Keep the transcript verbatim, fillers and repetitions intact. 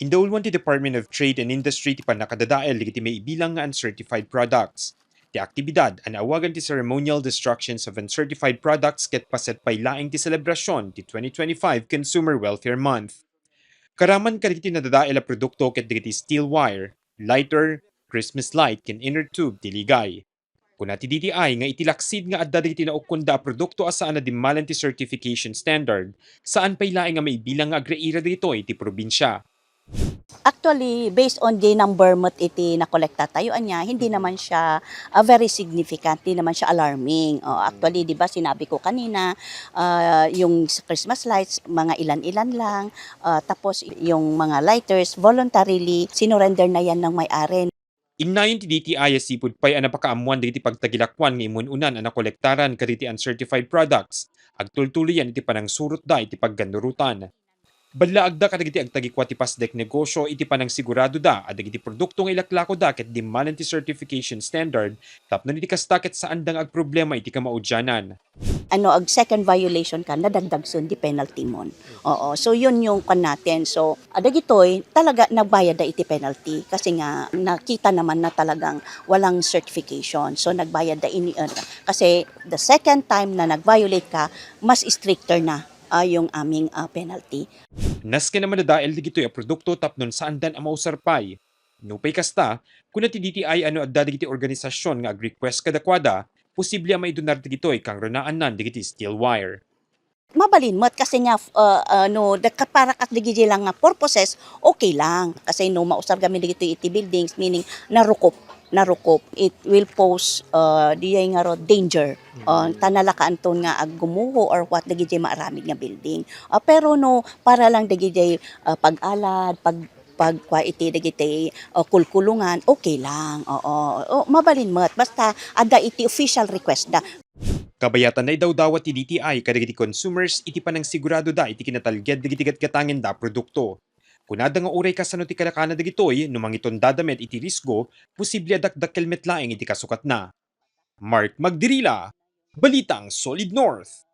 Indauluan ti Department of Trade and Industry ti pannakadadael dagiti maibilang nga uncertified products. Ti aktibidad a naawagan ti ceremonial destructions of uncertified products ket paset pay laeng ti selebrasyon ti twenty twenty-five Consumer Welfare Month. Karaman kadagiti nadadael a produkto ket dagiti steel wire, lighter, Christmas light ken inner tube ti ligay. Kuna ti D T I nga iti laksid nga adda dagiti naukkonda a produkto a saan a dimmalan ti certification standard, saan pay laeng a maibilang nga agraira dagitoy iti probinsia. Actually, based on the number met iti nakolekta tayo, anya, hindi naman siya ah, very significant, hindi naman siya alarming. Oh, actually, di ba, sinabi ko kanina, ah, yung sa Christmas lights, mga ilan-ilan lang. Ah, tapos, yung mga lighters, voluntarily, sinurrender na yan ng may-ari. Innayon ti D T I a sipud pay a napakaammoan dagiti pagtagilakuan nga immun-unan a nakolektaran kadagiti uncertified products, agtultuloyan iti panangsurotda iti paggannurotan. Ballaagda kadagiti agtagikua ti pasdek negosyo iti panangsiguradoda a dagiti produkto nga ilaklakoda ket dimmalan ti certification standard tapno iti kasta ket saanda nga agproblema iti kamaudianan. Ano, ag second violation ka, nadagdagson di penalty mon. Oo, so yun yung kan natin. So, adagitoy, talaga nagbayad da iti penalty kasi nga nakita naman na talagang walang certification. So, nagbayad da ini, uh, kasi the second time na nag-violate ka, mas stricter na ah, yung aming ah, penalty. Nasken a madadael dagitoy a produkto tapnon saandan a mausar pay. Nupay kasta, kuna ti D T I a no adda dagiti organisasyon nga ag-request kadakuada, posible a maidunar dagitoy kangrunaannan dagiti steel wire. Mabalin met kasi nga f- ah, ah, no, da- ka- para kat dagiti lang nga purposes, okay lang. Kasi no mausar kami dagitoy iti buildings, meaning narukop, narukop, it will pose uh, diyay nga ro danger. Uh, ta nalakaanton nga aggumuho or what dagiti maaramid nga building. Uh, pero no, para lang dagiti uh, pag-alad, pag pagkua iti dagiti uh, kulkulungan, okay lang. Oo. O, mabalin met. Basta adda iti official request da. Kabayatan naidawdawat ti D T I kadagiti consumers iti panangsigurado da iti kinatalged dagiti gatgatangen da a produkto. Kunada nga uray kasano ti kalakana dagitoy, no mangitondada met iti risgo, posible a dakdakkel met laeng iti kasukatna. Mark Magdirila, Balitang Solid North.